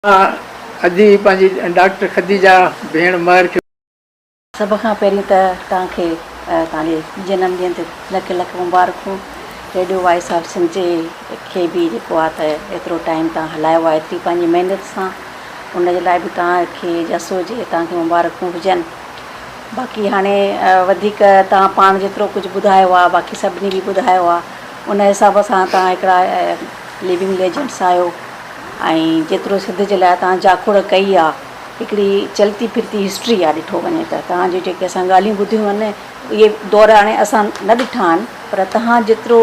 مان ادي پنهنجي ڊاڪٽر خديجه ڀيڻ مهر کي. سڀ کان پهرين ته توهان کي توهان جي جنم ڏينهن تي لک لک مبارڪون. ريڊيو وائس آف سنڌ جي کي به جيڪو آهي ته ايترو ٽائيم توهان هلايو آهي ايتري پنهنجي محنت سان ان جي لاء به توهان کي جس هجي توهان کي مبارڪون هجن. باقي هاڻي وڌيڪ توهان پاڻ جيترو ڪجهه ٻڌايو آهي باقي سڀني به ٻڌايو آهي ان حساب سان توهان هڪڙا لونگ ليجنڊس آهيو. ۽ جيترو سنڌ جي لاء توهان جاکوڙ ڪئي آ هڪڙي چلتي ڦرتي هسٽري آ ڏٺو وڃي ته توهان جون جيڪي اسان ڳالهيون ٻڌيون آهن اهي دور هاڻي اسان نه ڏٺا آهن پر توهان جيترو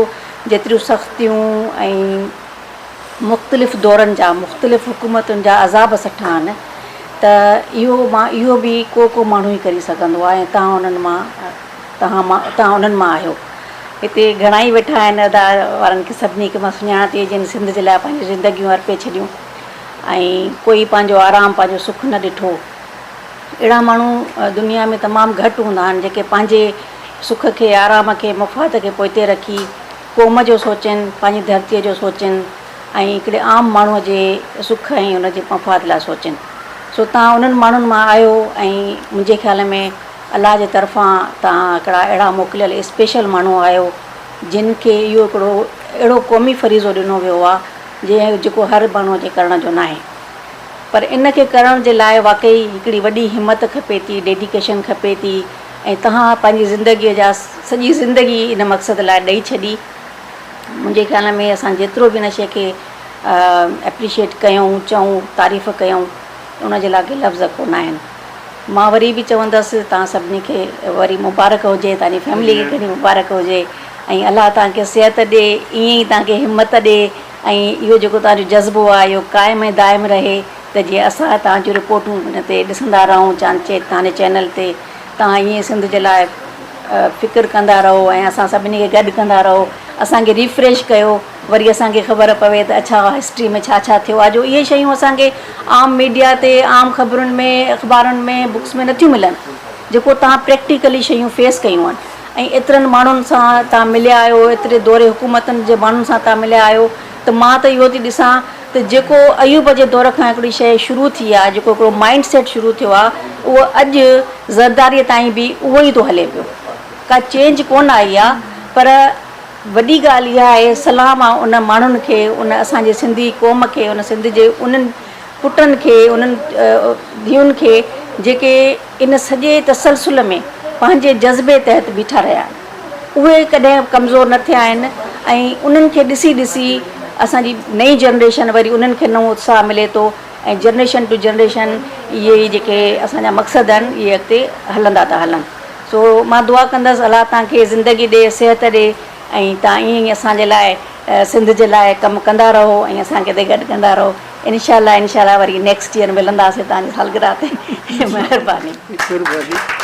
جيتريون سختيون ۽ مختلف دورن جا مختلف حڪومتن جا عذاب سٺا آهن ته اهو مان اهو به ڪو ڪو ماڻهو ئي ڪري سگهندو آهي ۽ توهان انهن مان توهان مان توهان انهن مان آهيو. هتي گهڻا ئي ويٺا آهن ادا وارن کي سڀني کي مان سڃاڻان ٿي جن سنڌ جي لاء پنهنجون زندگيون ارپي ڇڏيون ۽ ڪوئي پنهنجو آرام پنهنجو سک نه ڏٺو. اهڙا ماڻهو دنيا ۾ تمام گهٽ هوندا آهن جيڪي پنهنجي سک کي آرام کي مفاد کي پوئتي رکي قوم جو سوچين پنهنجي ڌرتيء جو سوچين ۽ هڪڙي عام ماڻهوء جي سک ۽ ان جي مفاد لاء سوچين. سو توهان انهن ماڻهن مان آهيو ۽ منهنجي خيال ۾ الله جي طرفان توهان هڪڙا اهڙا موڪليل اسپيشل ماڻهو آهيو جن کي اهو هڪڙو اهڙو قومي فريضو ڏنو ويو آهي جنهن جيڪو هر ماڻهو جي ڪرڻ جو ناهي پر ان کي ڪرڻ جي لاء واقعي هڪڙي وڏي همت کپي ٿي ڊيڊيڪيشن کپي ٿي ۽ توهان پنهنجي زندگي جا سڄي زندگي ان مقصد لاء ڏئي ڇڏي منهنجي خيال ۾ اسان جيترو به ان شيء کي اپريشيٽ ڪيون چئون تعريف ڪيون ان جي لاء ڪي لفظ ڪونه آهن مان وري به چوندس توهان سڀني کي وري مبارڪ هجي توهان جي فيملي کي گهڻي مبارڪ هجي ۽ الله توهان کي صحت ڏي ائين ئي توهان کي همت ڏي ۽ اهو جيڪو توهان جو جذبو آهي اهو قائم ۽ دائم رهي ته جيئن اسان توهان جون رپورٽون ان تي ڏسندا رهون توهان جي چينل تي توهان ائين سنڌ جي لاء فڪر ڪندا رهو ۽ اسان سڀني کي گڏ ڪندا رهو اسان کي ريفريش ڪيو وري اسان کي خبر پوي ته اڇا هسٽري ۾ ڇا ڇا ٿيو آهي جو اهي شيون اسان کي عام ميڊيا تي عام خبرن ۾ اخبارن ۾ بڪس ۾ نٿيون ملن جيڪو توهان پريڪٽيڪلي شيون فيس ڪيون آهن ۽ ايترن ماڻهن سان توهان مليا آهيو ايتري دور حڪومتن جي ماڻهن سان توهان مليا آهيو ته مان ته اهو ٿي ڏسان ته جيڪو ايوب جي دور کان هڪڙي شيء شروع ٿي آهي جيڪو هڪڙو مائنڊ سيٽ شروع ٿيو آهي اهو اڄ زرداري تائين به اهو ئي ٿو هلي پيو ڪا چينج ڪونه آئي آهي پر وڏي ڳالهه اها آهي سلام آ ان ماڻهن کي ان اسان جي سنڌي قوم کي ان سنڌ جي انهن پٽن کي انهن ڌيئن کي جيڪي ان سڄي تسلسل ۾ پنهنجي جذبي تحت بيٺا رهيا آهن اهي ڪڏهن ڪمزور نه ٿيا آهن ۽ انهن کي ڏسي ڏسي اسان جي نئين جنريشن وري انهن کي نئون اتساهه ملي ٿو ۽ جنريشن ٽو جنريشن اهي ئي جيڪي اسان جا مقصد آهن اهي اڳتي هلندا ٿا هلن. سو مان دعا ڪندس الله توهان کي زندگي ڏي صحت ڏي ۽ توهان ائين ئي اسان جي لاء سنڌ جي لاء ڪم ڪندا رهو ۽ اسان کي هتي گڏ ڪندا رهو انشاء الله انشاء الله وري نيڪسٽ ييئر ملنداسين توهان جي سالگرهه تي مهرباني. قرب ادي.